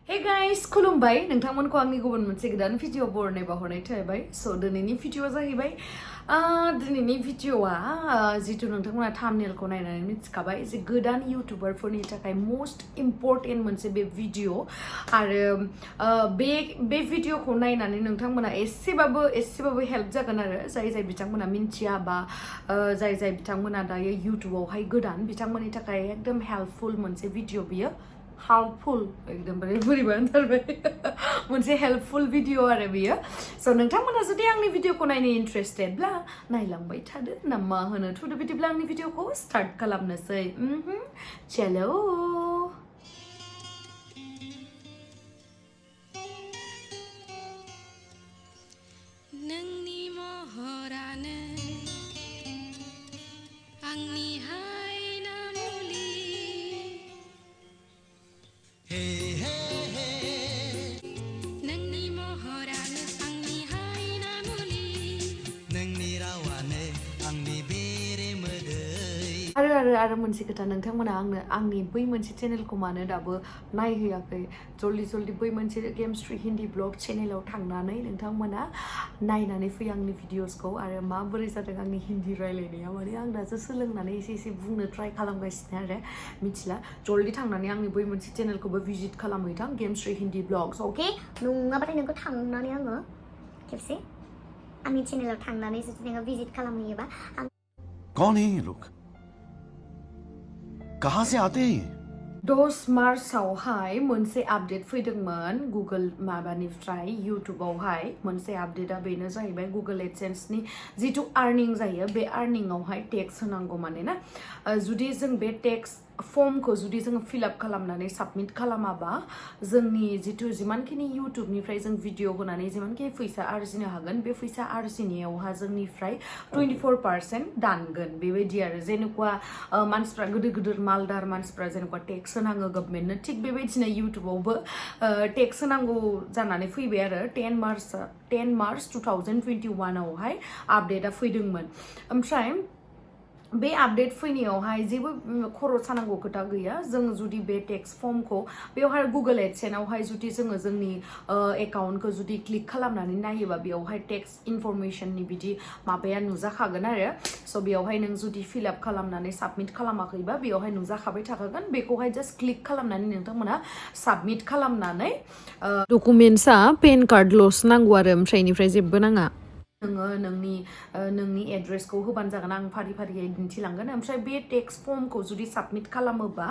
Hey guys, खुलुमबाय नोंथांमोनखौ आंनि गुबुन मोनसे गोदान भिडिअ बरनाय बावहरनाय थाबाय स' दिनैनि भिडिअआ जाहैबाय दिनैनि भिडिअआ जितु नोंथांमोना थाम्बनेलखौ नायनानै मिथिखाबाय जे गोदान इउटिउबारफोरनि थाखाय मोस्ट इम्परटेन्ट मोनसे बे भिडिअ आरो बे भिडिअखौ नायनानै नोंथांमोना एसेबाबो हेल्प जागोन आरो जाय बिथांमोना मिन्थिया बा जाय बिथांमोना दायो इउटिउबावहाय गोदान बिथांमोननि थाखाय एकदम हेल्पफुल मोनसे भिडिअ बियो helpful एकदमबारे बोरैबा होनथारबाय मोनसे हेल्पफुल भिडिअ आरो बियो स' नोंथांमोना जुदि आंनि भिडिअखौ नायनो इन्ट्रेस्टेडब्ला नायलांबाय थादो ना मा होनो थुदो बिदिब्ला आंनि भिडिअखौ स्टार्ट खालामनोसै चलो नोंनि महरानो आंनि हायना मुलि नोंनि महरानो आंनि हायना मुलि नोंनि रावानो आंनि बेरे मोदै आरो मोनसे खोथा नोंथांमोना आंनि बै मोनसे चेनेलखौ मानो दाबो नायहैयाखै जल्दि बै मोनसे गेमस्ट्री हिन्दी ब्लग चेनेलाव थांनानै नोंथांमोना नायनानै फै आंनि भिडिअसखौ आरो माबोरै जादों आंनि हिन्दी रायलायनाया माने आं दासो सोलोंनानै एसे बुंनो ट्राइ खालामगासिनो आरो मिथिला जल्दि थांनानै आंनि बै मोनसे चेनेलखौबो भिजिट खालामहैथां गेमस्ट्री हिन्दी ब्लग्स अके नङाबाथाय नोंखौ थांनानै आङो खेबसे आंनि चेनेलाव थांनानै जुदि नोङो भिजिट खालामहैयोबा आं कौन है ये लोग कहाँ से आते हैं 10 मार्चआवहाय मोनसे आपडेट फैदोंमोन गुगल माबानिफ्राय इउटिउबावहाय मोनसे आपडेटआ बेनो जाहैबाय गुगल एडसेन्सनि जितु आर्निं जायो बे आर्निंआवहाय टेक्स होनांगौ माने ना जुदि जों बे टेक्स फर्मखौ जुदि जोङो फिलआप खालामनानै साबमिट खालामाबा जोंनि जितु जिमानखिनि इउटिउबनिफ्राय जों भिडिअ होनानै जिमानखि फैसा आरजिनो हागोन बे फैसा आरजिनायावहा जोंनिफ्राय 24% दानगोन बेबायदि आरो जेनेकुवा मानसिफ्रा गिदिर मालदार मानसिफ्रा जेनेकुवा टेक्स होनाङो गभर्नमेन्टनो थिग बेबायदिनो इउटिउबावबो टेक्स होनांगौ जानानै फैबाय आरो 10 मार्च 2021 आवहाय आपडेटआ फैदोंमोन ओमफ्राय बे आपडेट फैनायावहाय जेबो खर' सानांगौ खोथा गैया जों जुदि बे टेक्स फर्मखौ बेवहाय गुगल एडसेन्सआवहाय जुदि जोङो जोंनि एकाउन्टखौ जुदि क्लिक खालामनानै नायोबा बेवहाय टेक्स इनफरमेशननि बिदि माबाया नुजाखागोन आरो स' बेवहाय नों जुदि फिलआप खालामनानै साबमिट खालामाखैबा बेवहाय नुजाखाबाय थाखागोन बेखौहाय जास्ट क्लिक खालामनानै नोंथांमोना साबमिट खालामनानै डकुमेन्टसा पेन कार्डल'सो नांगौ आरो ओमफ्राय इनिफ्राय जेबो नाङा नोङो नोंनि एड्रेसखौ होबानो जागोन आं फारियै दिन्थिलांगोन ओमफ्राय बे टेक्स फर्मखौ जुदि साबमिट खालामोबा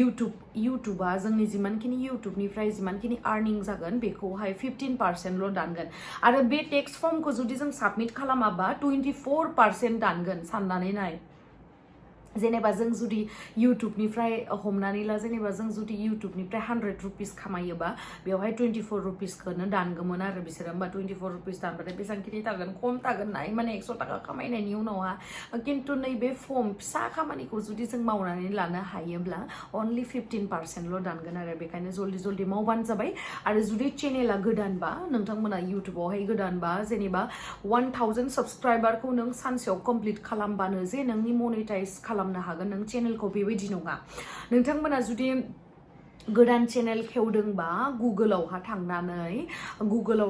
इउटिउबा जोंनि जिमानखिनि इउटिउबनिफ्राय जिमानखिनि आर्निं जागोन बेखौहाय 15%ल' दानगोन आरो बे टेक्स फर्मखौ जुदि जों साबमिट खालामाबा 24% दानगोन साननानै नाय जेनेबा जों जुदि इउटिउबनिफ्राय हमनानै ला जेनेबा जों जुदि इउटिउबनिफ्राय 100 रुपिस खामायोबा बेवहाय 24 रुपिसखौनो दानगौमोन आरो बिसोरो होमबा 24 रुपिस दानबाथाय बेसेबांखिनि थागोन खम थागोन नाय माने 100 थाखा खामायनायनि उनावहा खिन्थु नैबे फर्म फिसा खामानिखौ जुदि जों मावनानै लानो हायोब्ला अनलि 15%ल' दानगोन आरो बेखायनो जल्दि मावबानो जाबाय आरो जुदि चेनेला गोदानबा नोंथांमोना इउटिउबावहाय गोदानबा जेनेबा 1000 साबस्क्राइबारखौ नों सानसेयाव कमप्लिट खालामबानो जे नोंनि मनिटाइज खालामनो हागोन नों चेनेलखौ बेबायदि नङा नोंथांमोना जुदि गोदान चेनेल खेवदोंबा गुगोलाव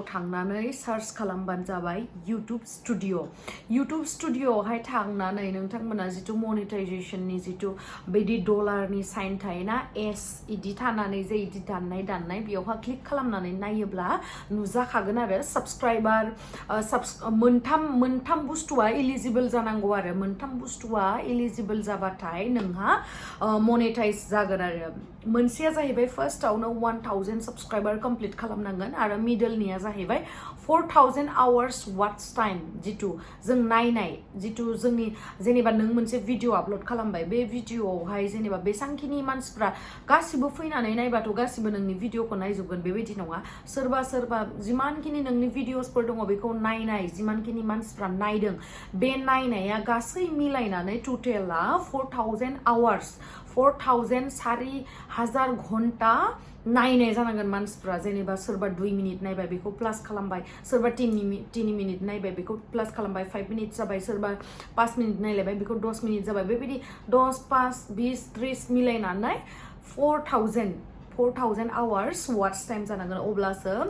थांनानै सार्च खालामबानो जाबाय इउटिउब स्टुडिअ'आवहाय थांनानै नोंथांमोना जितु मनिटाइजेशननि जितु बिदि डलारनि साइन थायोना एस इदि थानानै जे इदि दाननाय बेयावहा क्लिक खालामनानै नायोब्ला नुजाखागोन आरो साबस्क्राइबार मोनथाम बुस्थुआ एलिजिबल जानांगौ आरो मोनथाम बुस्थुआ एलिजिबल जाबाथाय नोंहा मनिटाइज जागोन आरो मोनसेया जाहैबाय फार्स्टआवनो 1000 साबस्क्राइबार कमप्लिट खालामनांगोन आरो मिडलनिया जाहैबाय 4000 आवार्स वाच टाइम जितु जों नायनाय जितु जोंनि जेनेबा नों मोनसे भिडिअ आपल'ड खालामबाय बे भिडिअआवहाय जेनेबा बेसांखिनि मानसिफ्रा गासिबो फैनानै नायबाथ' गासिबो नोंनि भिडिअखौ नायजोबगोन बेबायदि नङा सोरबा जिमानखिनि नोंनि भिडिअसफोर दङ बेखौ नायनाय जिमानखिनि मानसिफ्रा नायदों बे नायनाया गासै मिलायनानै टटेला 4000 आवार्स 4000 घन्टा नायनाय जानांगोन मानसिफ्रा जेनेबा सोरबा 2 मिनिट नायबाय बेखौ प्लास खालामबाय सोरबा 3 मिनिट नायबाय बेखौ प्लास खालामबाय 5 मिनिट जाबाय सोरबा 5 मिनिट नायलायबाय बेखौ 10 मिनिट जाबाय बेबायदि 10 5 20 30 मिलायनानै 4000 4,000 hours watch time जानांगोन अब्लासो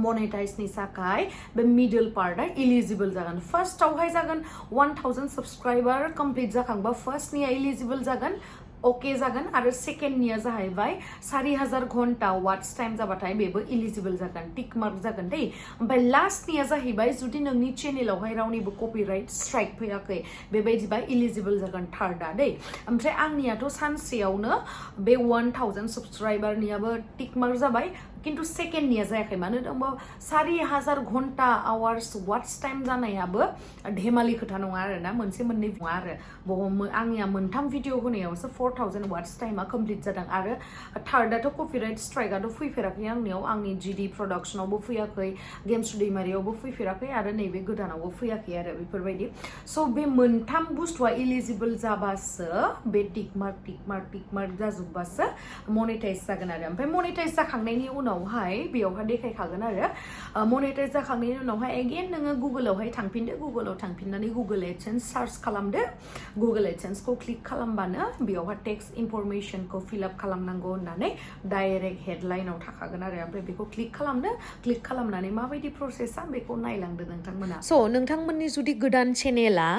monetize-नि थाखाय बे middle part-आ eligible जागोन फार्स्टआवहाय जागोन 1000 subscriber complete जाखांबा फार्स्टनिया eligible जागोन ओके जागोन आरो सेकेन्डनिया जाहैबाय 4000 घन्टा वाच टाइम जाबाथाय बेबो इलिजिबल जागोन टिक मार्क जागोन दै ओमफ्राय लास्टनिया जाहैबाय जुदि नोंनि चेनेलावहाय रावनिबो कपिराइट स्ट्राइक फैयाखै बेबायदिबा इलिजिबल जागोन थार्डआ दै ओमफ्राय आंनियाथ' सानसेयावनो बे 1000 सब्सक्राइबारनियाबो टिक मार्क जाबाय किन्तु सेकेन्डनिया जायाखै मानो होनबा 4000 घन्टा आवार्स वाच टाइम जानायाबो धेमालि खोथा नङा आरोना मोनसे मोननै नङा आरो आंनिया मोनथाम भिडिअ होनायावसो 4000 वाच टाइमा कमप्लिट जादों आरो थार्डआथ' कपिराइट स्ट्राइकआथ' फैफेराखै आंनियाव आंनि जिडि प्रडाक्शनावबो फैयाखै गेमस्रि दैमारियावबो फैफेराखै आरो नैबे गोदानावबो फैयाखै आरो बेफोरबायदि स' बे मोनथाम बुस्थुआ इलिजिबल जाबासो बे टिक मार्क जाजोबबासो मनेटाइज जागोन आरो ओमफ्राय मनेटाइज जाखांनायनि उनावहाय बेयावहाय देखायखागोन आरो मनेटाइज जाखांनायनि उनावहाय एगेन नोङो गुगोलावहाय थांफिनदो गुगोलाव थांफिननानै गुगोल एडसेन्स सार्च खालामदो गुगोल एडसेन्सखौ क्लिक खालामबानो बेयावहाय टेक्स्ट इनफरमेशनखौ फिलआप खालामनांगौ होननानै डाइरेक्ट हेडलाइनाव थाखागोन आरो ओमफ्राय बेखौ क्लिक खालामदो क्लिक खालामनानै माबायदि प्रसेसा बेखौ नायलांदो नोंथांमोना स' नोंथांमोननि जुदि गोदान चेनेला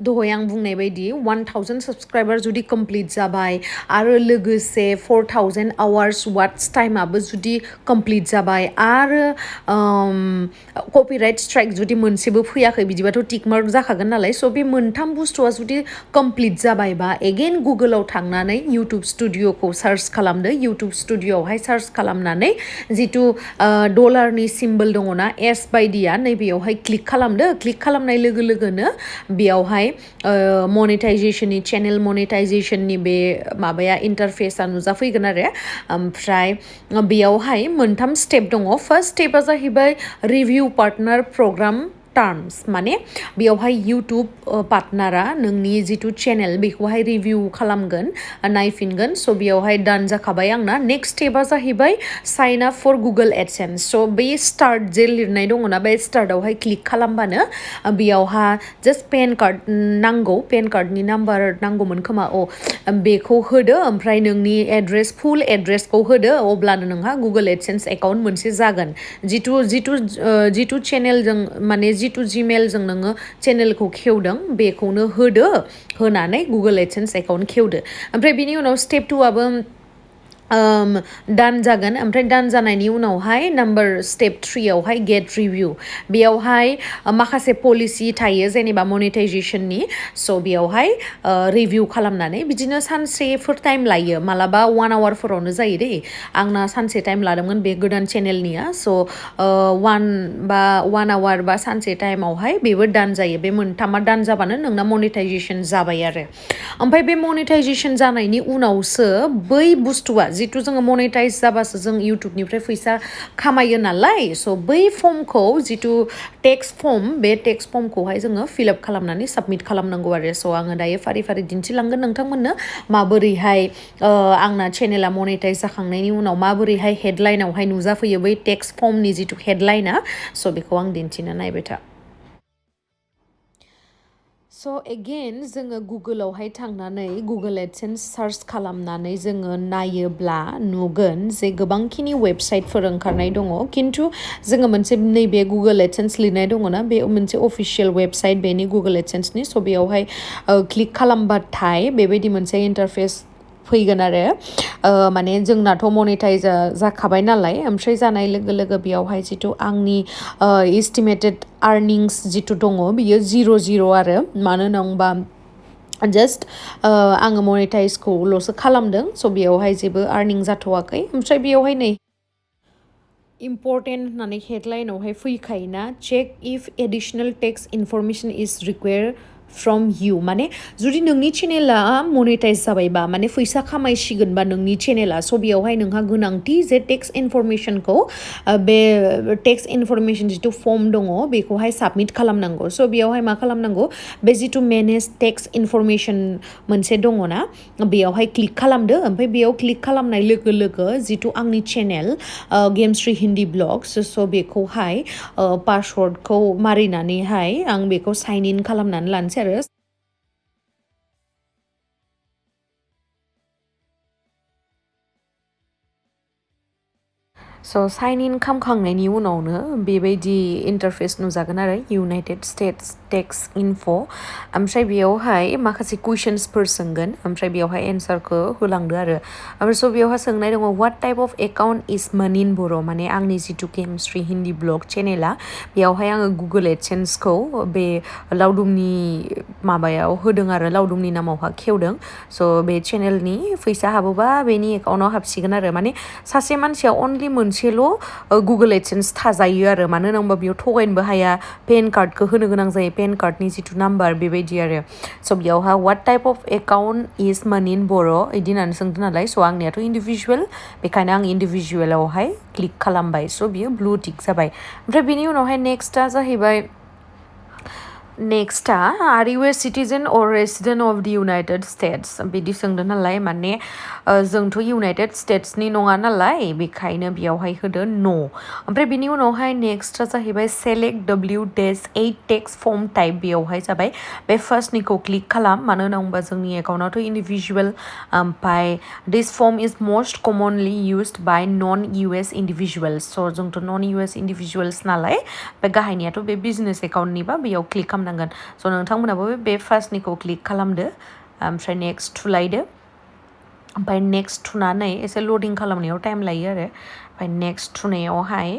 दहाय आं बुंनाय बायदि 1000 साबस्क्राइबार जुदि कमप्लिट जाबाय आरो लोगोसे 4000 आवार्स वाच टाइमाबो जुदि कमप्लिट जाबाय आरो कपिराइट स्ट्राइक जुदि मोनसेबो फैयाखै बिदिबाथ' टिक मार्क जाखागोन नालाय स' बे मोनथाम बुस्थुआ जुदि कमप्लिट जाबायबा एगेन गुगोलाव थांनानै इउटुब स्टुडिअ'खौ सार्च खालामदो इउटुब स्टुडिअ'आवहाय सार्च खालामनानै जिथु डलारनि सिम्बल दङना एस बायदिया नैबेयावहाय क्लिक खालामदो क्लिक खालामनाय लोगो लोगोनो बेयावहाय मनेटाइजेसननि चेनेल मनेटाइजेसननि बे माबाया इन्टारफेसआ नुजाफैगोन आरो ओमफ्राय बेयावहाय मोनथाम स्टेप दङ फार्स्ट स्टेपआ जाहैबाय रिभिउ पार्टनार प्रग्राम टार्म्स माने बेयावहाय इउटुब पार्टनारा नोंनि जिथु चेनेल बेखौहाय रिभिउ खालामगोन नायफिनगोन स' बेयावहाय डान जाखाबाय आंना नेक्स्ट स्टेपआ जाहैबाय साइन आप फर गुगल एडसेन्स स' बे स्टार्ट जे लिरनाय दङना बे स्टार्टआवहाय क्लिक खालामबानो बेयावहा जास्ट पेन कार्ड नांगौ पेन कार्डनि नाम्बार नांगौमोन खोमा बेखौ होदो ओमफ्राय नोंनि एड्रेस फुल एड्रेसखौ होदो अब्लानो नोंहा गुगल एडसेन्स एकाउन्ट मोनसे जागोन जिथु चेनेलजों माने जिथु जिमेलजों नोङो चेनेलखौ खेवदों बेखौनो होदो होनानै गुगल एडसेन्स एकाउन्ट खेवदो ओमफ्राय बिनि उनाव स्टेप 2आबो डान जागोन ओमफ्राय डान जानायनि उनावहाय नाम्बार स्टेप 3आवहाय गेट रिभिउ बेयावहाय माखासे पलिसि थायो जेनेबा मनेटाइजेसननि स' बेयावहाय रिभिउ खालामनानै बिदिनो सानसेफोर टाइम लायो मालाबा 1 आवारफोरावनो जायो दै आंना सानसे टाइम लादोंमोन बे गोदान चेनेलनिया स' 1 आवार बा सानसे टाइमावहाय बेबो डान जायो बे मोनथामा डान जाबानो नोंना मनेटाइजेसन जाबाय आरो ओमफ्राय बे मनेटाइजेसन जानायनि उनावसो बै बुस्थुआ जिथु जोङो मनेटाइज जाबासो जों इउटुबनिफ्राय फैसा खामायो नालाय स' बै फर्मखौ जिथु टेक्स्ट फर्म बे टेक्स्ट फर्मखौहाय जोङो फिलआप खालामनानै साबमिट खालामनांगौ आरो स' आङो दायो फारि फारि दिन्थिलांगोन नोंथांमोननो माबोरैहाय आंना चेनेला मनेटाइज जाखांनायनि उनाव माबोरैहाय हेडलाइनावहाय नुजाफैयो बै टेक्स्ट फर्मनि जिथु हेडलाइना स' बेखौ आं दिन्थिनो नायबाय था स' एगेन जोङो गुगोलावहाय थांनानै गुगोल एडसेन्स सार्च खालामनानै जोङो नायोब्ला नुगोन जे गोबांखिनि वेबसाइटफोर ओंखारनाय दङ खिन्थु जोङो मोनसे नैबे गुगोल एडसेन्स लिरनाय दङना बे मोनसे अफिसियेल वेबसाइट बेनि गुगोल एडसेन्सनि स' बेयावहाय क्लिक खालामबाथाय बेबायदि मोनसे इन्टारफेस फैगोन आरो माने जोंनाथ' मनेटाइज जाखाबाय नालाय ओमफ्राय जानाय लोगो लोगो बेयावहाय जिथु आंनि एस्टिमेटेड आर्निंस जिथु दङ बियो 0 आरो मानो होनोबा जास्ट आङो मनेटाइजखौल'सो खालामदों स' बेयावहाय जेबो आर्निं जाथ'वाखै ओमफ्राय बेयावहाय नै इम्परटेन्ट होननानै हेडलाइनावहाय फैखायोना check if additional text information is required from you माने जुदि नोंनि चेनेला मनेटाइज जाबायबा माने फैसा खामायसिगोनबा नोंनि चेनेला स' बेयावहाय नोंहा गोनांथि जे टेक्स्ट इनफरमेशनखौ बे टेक्स्ट इनफरमेशन जिथु फर्म दङ बेखौहाय साबमिट खालामनांगौ स' बेयावहाय मा खालामनांगौ बे जिथु मेनेज टेक्स्ट इनफरमेशन मोनसे दङना बेयावहाय क्लिक खालामदो ओमफ्राय बेयाव क्लिक खालामनाय लोगो लोगो जिथु आंनि चेनेल गेमस्रि हिन्दी ब्लग्स स' बेखौहाय पासवर्डखौ मारिनानैहाय आं बेखौ साइन इन खालामनानै लानोसै आरो स' साइन इन खालामखांनायनि उनावनो बेबायदि इन्टारफेस नुजागोन आरो इउनाइटेड स्टेट्स टेक्स इनफ' ओमफ्राय बेयावहाय माखासे कुइसन्सफोर सोंगोन ओमफ्राय बेयावहाय एन्सारखौ होलांदो आरो ओमफ्राय स' बेयावहाय सोंनाय दङ वाट टाइप अफ एकाउन्ट इज मानि इन बर' माने आंनि जिथु गेमस्रि हिन्दी ब्लग चेनेला बेयावहाय आङो गुगोल एडसेन्सखौ बे लावदुमनि माबायाव होदों आरो लावदुमनि नामावहा खेवदों स' बे चेनेलनि फैसा हाबोबा बेनि एकाउन्टाव हाबसिगोन आरो माने सासे मानसिया अनलि मोनसेल' गुगोल एडसेन्स थाजायो आरो मानो होनना बुंबा बेयाव थगायनोबो हाया पेन कार्डखौ होनो गोनां जायो पेन कार्डनि जिथु नाम्बार बेबायदि आरो स' बेयावहा वाट टाइप अफ एकाउन्ट इज मानि इन बर' बिदि होननानै सोंदों नालाय स' आंनियाथ' इन्डिभिजुवेल बेखायनो आं इन्डिभिजुवेलावहाय क्लिक खालामबाय स' बियो ब्लु टिक जाबाय ओमफ्राय बेनि उनावहाय नेक्स्टआ जाहैबाय नेक्स्टआ आर इउ ए सिटिजेन अर रेसिडेन्ट अफ द इउनाइटेड स्टेट्स बिदि सोंदों नालाय माने जोंथ' इउनाइटेड स्टेट्सनि नङा नालाय बेखायनो बेयावहाय होदो न' ओमफ्राय बिनि उनावहाय नेक्स्टआ जाहैबाय select W-8 tax form type बेयावहाय जाबाय बे फार्स्टनिखौ क्लिक खालाम मानो होनना बुंबा जोंनि एकाउन्टआवथ' इन्डिभिजुवेल ओमफ्राय this form is most commonly used by non U S individuals so' जोंथ' नन इउ एस इन्डिभिजुवेल्स नालाय बे गाहायनियाथ' बे बिजनेस एकाउन्टनिबा बेयाव क्लिक खालामनांगोन स' नोंथांमोनाबो बे फार्स्टनिखौ क्लिक खालामदो ओमफ्राय नेक्स्ट थुलायदो ओमफ्राय नेक्स्ट थुनानै एसे लडिं खालामनायाव टाइम लायो आरो ओमफ्राय नेक्स्ट थुनायावहाय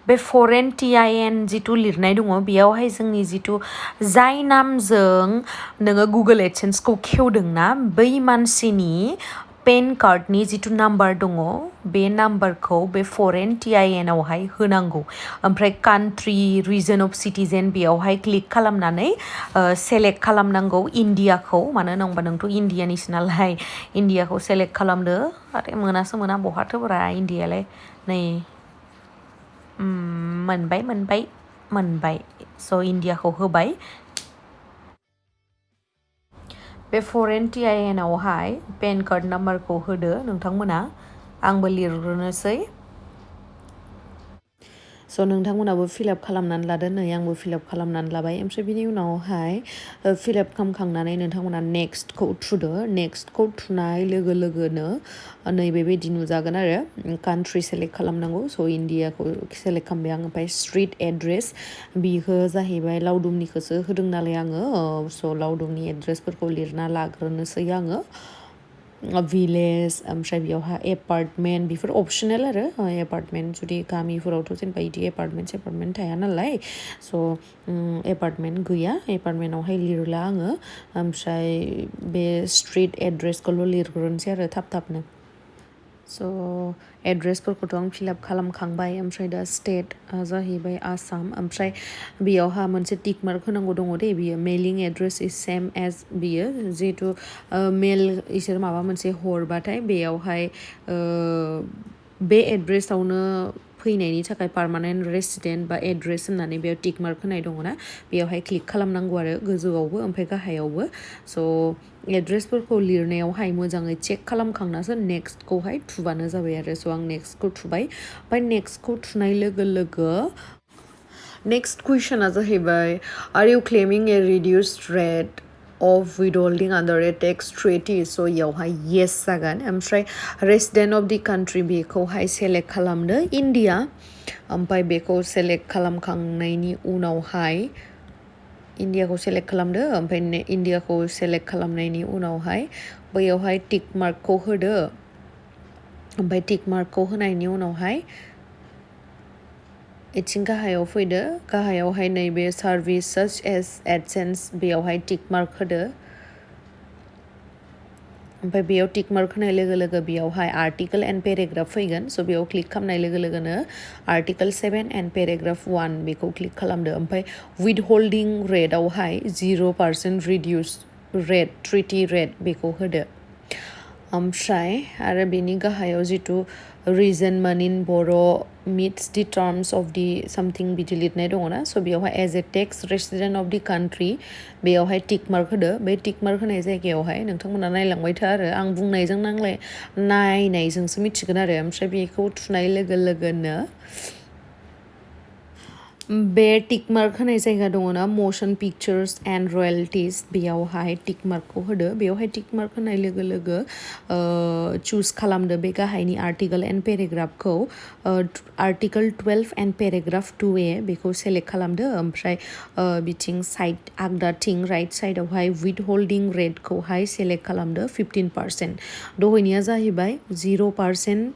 बे फरेन TIN जिथु लिरनाय दङ बेयावहाय जोंनि जिथु जाय नामजों नोङो गुगोल एडसेन्सखौ खेवदोंना बै मानसिनि पेन कार्डनि जिथु नाम्बार दङ बे नाम्बारखौ बे फरेन TIN आवहाय होनांगौ ओमफ्राय कान्ट्रि रिजन अफ सिटिजेन बेयावहाय क्लिक खालामनानै सेलेक्ट खालामनांगौ इन्डियाखौ मानो होनना बुंबा नोंथ' इन्डियानिसो नालाय इन्डियाखौ सेलेक्ट खालामदो आरे मोनासो मोना बहाथोब्रा इन्डियालाय नै मोनबाय स' इन्डियाखौ होबाय बे फरेन TIN आवहाय पेन कार्ड नाम्बारखौ होदो नोंथांमोना आंबो लिरग्रोनोसै स' नोंथांमोनाबो फिलआप खालामनानै लादो नै आंबो फिलआप खालामनानै लाबाय ओमफ्राय बिनि उनावहाय फिलआप खालामखांनानै नोंथांमोना नेक्स्टखौ थुदो नेक्स्टखौ थुनाय लोगो लोगोनो नैबेबायदि नुजागोन आरो कान्ट्रि सेलेक्ट खालामनांगौ स' इन्डियाखौ सेलेक्ट खालामबाय आं ओमफ्राय स्ट्रिट एड्रेस बिखौ जाहैबाय लावदुमनिखौसो होदों नालाय आङो स' लावदुमनि एड्रेसफोरखौ लिरना लाग्रोनोसै आङो भिलेज ओमफ्राय बेयावहा एपार्टमेन्ट बेफोर अपसनेल आरो एपार्टमेन्ट जुदि गामिफोरावथ' जेनेबा बिदि एपार्टमेन्ट थाया नालाय स' एपार्टमेन्ट गैया एपार्टमेन्टआवहाय लिरला आङो ओमफ्राय बे स्ट्रिट एड्रेसखौल' लिरग्रोनोसै आरो थाबनो स' एड्रेसफोरखौथ' आं फिलआप खालामखांबाय ओमफ्राय दा स्टेटआ जाहैबाय आसाम ओमफ्राय बेयावहा मोनसे टिक मार्क होनांगौ दङ दे बियो मेलिं एड्रेस इज सेम एज बियो जिहेथु मेल इसोर माबा मोनसे हरबाथाय बेयावहाय बे एड्रेसावनो फैनायनि थाखाय पार्मानेन्ट रेसिडेन्ट बा एड्रेस होननानै बेयाव टिक मार्क होनाय दङ ना बेयावहाय क्लिक खालामनांगौ आरो गोजौआवबो ओमफ्राय गाहायावबो स' एड्रेसफोरखौ लिरनायावहाय मोजाङै चेक खालामखांनासो नेक्स्टखौहाय थुबानो जाबाय आरो स' आं नेक्स्टखौ थुबाय ओमफ्राय नेक्स्टखौ थुनाय लोगो लोगो नेक्स्ट कुइसना जाहैबाय are you claiming a reduced rate of withholding under a tax treaty so' इयावहाय येस जागोन ओमफ्राय रेसिडेन्ट अफ दि कान्ट्रि बेखौहाय सेलेक्ट खालामदो इन्डिया ओमफ्राय बेखौ सेलेक्ट खालामखांनायनि उनावहाय इन्डियाखौ सेलेक्ट खालामदो ओमफ्राय इन्डियाखौ सेलेक्ट खालामनायनि उनावहाय बैयावहाय टिक मार्कखौ होदो ओमफ्राय टिक मार्कखौ होनायनि उनावहाय इथिं गाहायाव फैदो गाहायावहाय नैबे सार्भिस साच एज एडसेन्स बेयावहाय टिक मार्क होदो ओमफ्राय बेयाव टिक मार्क होनाय लोगो लोगो बेयावहाय आर्टिकल एन्ड पेराग्राफ फैगोन स' बेयाव क्लिक खालामनाय लोगो लोगोनो आर्टिकल 7 एन्ड पेराग्राफ 1 बेखौ क्लिक खालामदो ओमफ्राय विदहोल्डिं रेटआवहाय 0% रिडिउस रेट ट्रिटि रेट बेखौ होदो ओमफ्राय आरो बेनि गाहायाव जिथु रिजन मानि इन बर' मिट्स दि टार्म्स अफ दि सामथिं बिदि लिरनाय दङ ना स' बेयावहाय as a tax resident of the country बेयावहाय टिक मार्क होदो बे टिक मार्क होनाय जायगायावहाय नोंथांमोना नायलांबाय था आरो आं बुंनायजों नायनायजोंसो मिथिगोन आरो ओमफ्राय बेखौ थुनाय लोगो लोगोनो बे टिक मार्क होनाय जायगा दङ ना मोशन पिक्चार्स एन्ड रयेल्टिस बेयावहाय टिक मार्कखौ होदो बेयावहाय टिक मार्क होनाय लोगो लोगो चुज खालामदो बे गाहायनि आर्टिकल एन्ड पेराग्राफखौ आर्टिकल 12 एन्ड पेराग्राफ 2A बेखौ सेलेक्ट खालामदो ओमफ्राय बिथिं साइड आगदाथिं राइट साइडआवहाय विथ होल्डिं रेटखौहाय सेलेक्ट खालामदो 15%। दहायनिया जाहैबाय 0%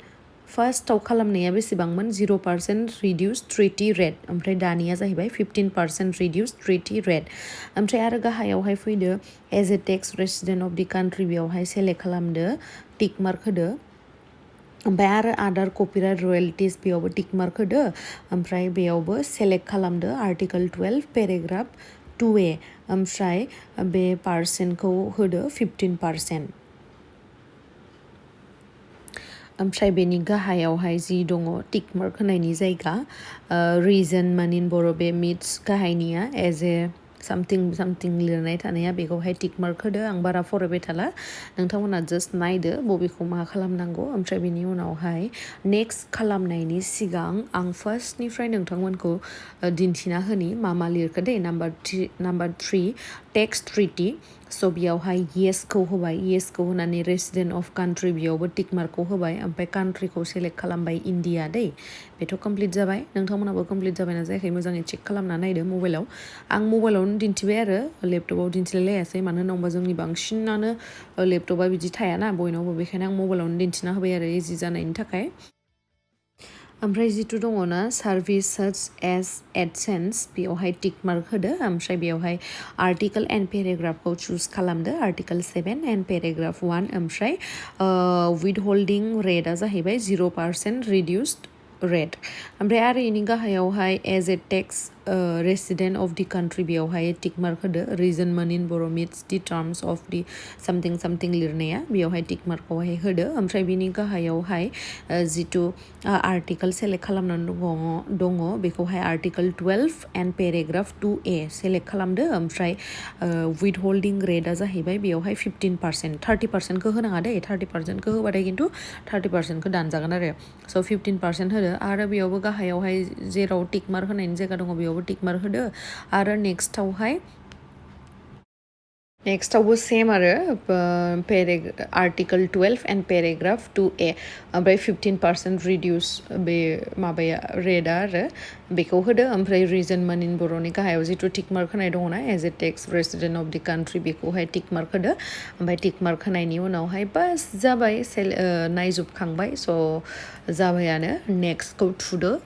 फार्स्टआव खालामनाया बेसेबांमोन 0% रिडिउस ट्रिटि रेट ओमफ्राय दानिया जाहैबाय 15% रिडिउस ट्रिटि रेट ओमफ्राय आरो गाहायावहाय फैदो as a tax resident of the country बेयावहाय सेलेक्ट खालामदो टिक मार्क होदो ओमफ्राय आरो आदार कपिराइट रयेल्टिस बेयावबो टिक मार्क होदो ओमफ्राय बेयावबो सेलेक्ट खालामदो आर्टिकल 12 पेराग्राफ 2A ओमफ्राय बे पार्सेन्टखौ होदो 15%। ओमफ्राय बेनि गाहायावहाय जि दङ टिक मार्क होनायनि जायगा रिजन मान इन बर' बे मिथ्स गाहायनिया एज ए सामथिं लिरनाय थानाया बेखौहाय टिक मार्क होदो आं बारा फरायबाय थाला नोंथांमोना जास्ट नायदो बबेखौ मा खालामनांगौ ओमफ्राय बेनि उनावहाय नेक्स्ट खालामनायनि सिगां आं फार्स्टनिफ्राय नोंथांमोनखौ दिन्थिना होनि मा लिरखो दे नाम्बार 3 टेक्स ट्रिटि स' बेयावहाय येसखौ होबाय येसखौ होनानै रेसिडेन्ट अफ कान्ट्रि बेयावबो टिक मार्कखौ होबाय ओमफ्राय कान्ट्रिखौ सेलेक्ट खालामबाय इन्डिया दै बेथ' कमप्लिट जाबाय नोंथांमोनाबो कमप्लिट जाबायना जायाखै मोजाङै चेक खालामना नायदो मबाइलाव आं मबाइलावनो दिन्थिबाय आरो लेपटपाव दिन्थिलायलायासै मानो होनबा जोंनि बांसिनानो लेपटपा बिदि थायाना बयनावबो बेखायनो आं मबाइलावनो दिन्थिना होबाय आरो इजि जानायनि थाखाय ओमफ्राय जिथु दङ ना सार्भिस साच एज एडसेन्स बेयावहाय टिक मार्क होदो ओमफ्राय बेयावहाय आर्टिकल एन्ड पेराग्राफखौ चुज खालामदो आर्टिकल 7 एन्ड पेराग्राफ 1 ओमफ्राय विथ होल्डिं रेटआ जाहैबाय 0% रिडिउस्ड रेट ओमफ्राय आरो इनि गाहायावहाय as a tax resident of the country बेयावहाय टिक मार्क होदो रिजन मान इन बर' मिथ्स दि टार्म्स अफ दि सामथिं लिरनाया बेयावहाय टिक मार्कखौहाय होदो ओमफ्राय बिनि गाहायावहाय जिथु आर्टिकल सेलेक्ट खालामनानै दङ बेखौहाय article 12 and paragraph 2A select खालामदो ओमफ्राय विथ होल्डिं रेटआ जाहैबाय बेयावहाय 15% 30%खौ होनाङा दे 30%खौ होबाथाय खिन्थु 30%खौ दानजागोन आरो स' 15% होदो आरो बेयावबो गाहायावहाय जेराव टिक मार्क होनायनि जायगा दङ बेयावबो टिक मार्क होदो आरो नेक्स्टआवबो सेम आरो आर्टिकल 12 एन्ड पेराग्राफ 2A ओमफ्राय 15% रिडिउस बे माबाया रेटआ आरो बेखौ होदो ओमफ्राय रिजन मान इन बर'नि गाहायाव जिथु टिक मार्क होनाय दङ ना as a tax resident of the country बेखौहाय टिक मार्क होदो ओमफ्राय टिक मार्क होनायनि उनावहाय बास जाबाय नायजोबखांबाय स' जाबायानो नेक्स्टखौ थुदो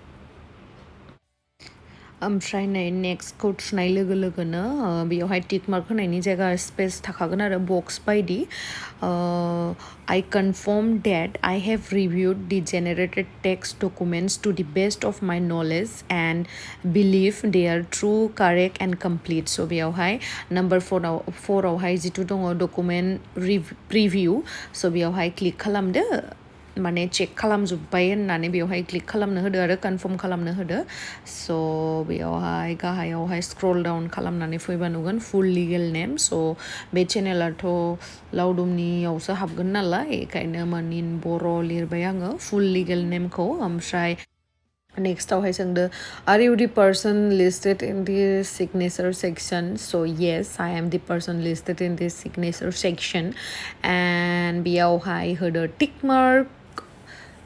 ओमफ्राय नै नेक्स्टखौ थुनाय लोगो लोगोनो बेयावहाय टिक मार्क होनायनि जायगा स्पेस थाखागोन आरो बक्स बायदि I confirm that I have reviewed the generated text documents to the best of my knowledge and believe they are true, correct and complete. So बेयावहाय नाम्बार 4 आवहाय जिथु दङ डकुमेन्ट प्रिभिउ स' बेयावहाय क्लिक खालामदो माने चेक खालामजोब्बाय होननानै बेवहाय क्लिक खालामनो होदो आरो कनफार्म खालामनो होदो स' बेयावहाय गाहायावहाय स्क्रल डाउन खालामनानै फैबा नुगोन फुल लिगेल नेम स' बे चेनेलाथ' लावदुमनियावसो हाबगोन नालाय बेखायनो माने बर' लिरबाय आङो फुल लिगेल नेमखौ ओमफ्राय नेक्स्टआवहाय सोंदो are you the person listed in the signature section so' yes I am the person listed in the signature section and बेयावहाय होदो टिक मार्क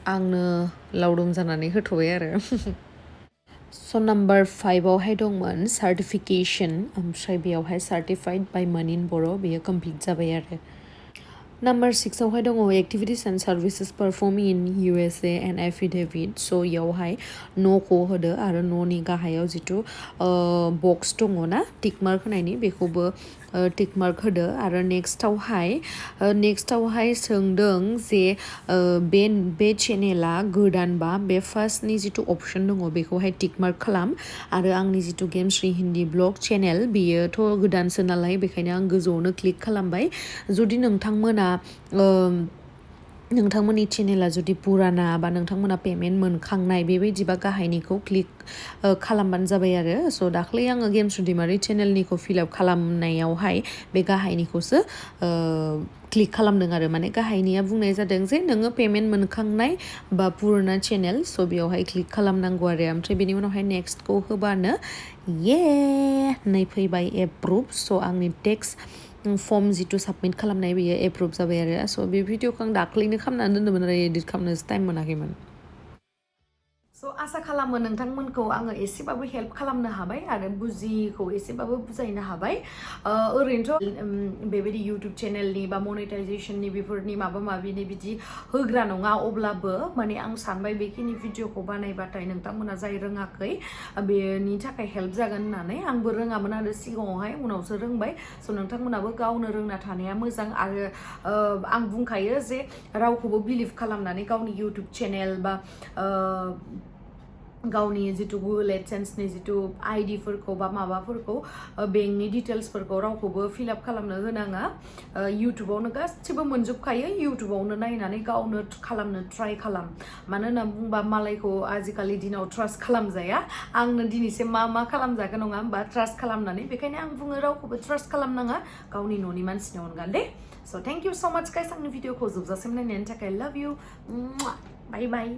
आंनो लावदुम जानानै होथ'बाय आरो स' नाम्बार 5 आवहाय दंमोन सार्टिफिकेसन ओमफ्राय बेयावहाय सार्टिफाइड बाय मान इन बर' बेयो कमप्लिट जाबाय आरो नाम्बार 6 आवहाय दङ activities and services perform in USA and affidavit स' इयावहाय न'खौ होदो आरो न'नि गाहायाव जिथु बक्स दङ ना टिक मार्क होनायनि बेखौबो टिक मार्क होदो आरो नेक्स्टआवहाय सोंदों जे बे चेनेला गोदानबा बे फार्स्टनि जिथु अप्सन दङ बेखौहाय टिक मार्क खालाम आरो आंनि जिथु गेमश्री हिन्दी ब्लग चेनेल बेयोथ' गोदानसो नालाय बेखायनो आं गोजौआवनो क्लिक खालामबाय जुदि नोंथांमोना नोंथांमोननि चेनेला जुदि पुराना बा नोंथांमोना पेमेन्ट मोनखांनाय बेबायदिबा गाहायनिखौ क्लिक खालामबानो जाबाय आरो स' दाख्लै आङो गेमस्रि दैमारि चेनेलनिखौ फिलआप खालामनायावहाय बे गाहायनिखौसो क्लिक खालामदों आरो माने गाहायनिया बुंनाय जादों जे नोङो पेमेन्ट मोनखांनाय बा पुराना चेनेल स' बेयावहाय क्लिक खालामनांगौ आरो ओमफ्राय बेनि उनावहाय नेक्स्टखौ होबानो ये नै फैबाय एप्रुभ स' आंनि टेक्स फर्म जिथु साबमिट खालामनाय बेयो एप्रुभ जाबाय आरो स' बे भिडिअखौ आं दाख्लैनो खालामनानै दोन्दोंमोन आरो एडिट खालामनोसो टाइम मोनाखैमोन स' आसा खालामो नोंथांमोनखौ आङो एसेबाबो हेल्प खालामनो हाबाय आरो बुजियिखौ एसेबाबो बुजायनो हाबाय ओरैनोथ' बेबायदि इउटुब चेनेलनि बा मनेटाइजेसननि बेफोरनि माबा माबिनि बिदि होग्रा नङा अब्लाबो माने आं सानबाय बेखिनि भिडिअखौ बानायबाथाय नोंथांमोना जाय रोङाखै बेनि थाखाय हेल्प जागोन होननानै आंबो रोङामोन आरो सिगाङावहाय उनावसो रोंबाय स' नोंथांमोनाबो गावनो रोंना थानाया मोजां आरो आं बुंखायो जे रावखौबो बिलिभ खालामनानै गावनि इउटुब चेनेल बा गावनि जिथु गुगल एडसेन्सनि जिथु आइडिफोरखौ बा माबाफोरखौ बेंकनि डिटेल्सफोरखौ रावखौबो फिलआप खालामनो होनाङा इउटुबावनो गासिबो मोनजोबखायो इउटुबावनो नायनानै गावनो खालामनो ट्राइ खालाम मानो होनना बुंबा मालायखौ आजिखालि दिनाव ट्रास्ट खालामजाया आंनो दिनैसिम मा खालामजागोन नङा होमबा ट्रास्ट खालामनानै बेखायनो आं बुङो रावखौबो ट्रास्ट खालामनाङा गावनि न'नि मानसिनि अनगा दे स' थेंक इउ स' माच गाइस आंनि भिडिअखौ जोबजासिम नायनायनि थाखाय लाभ इउ बाय बाय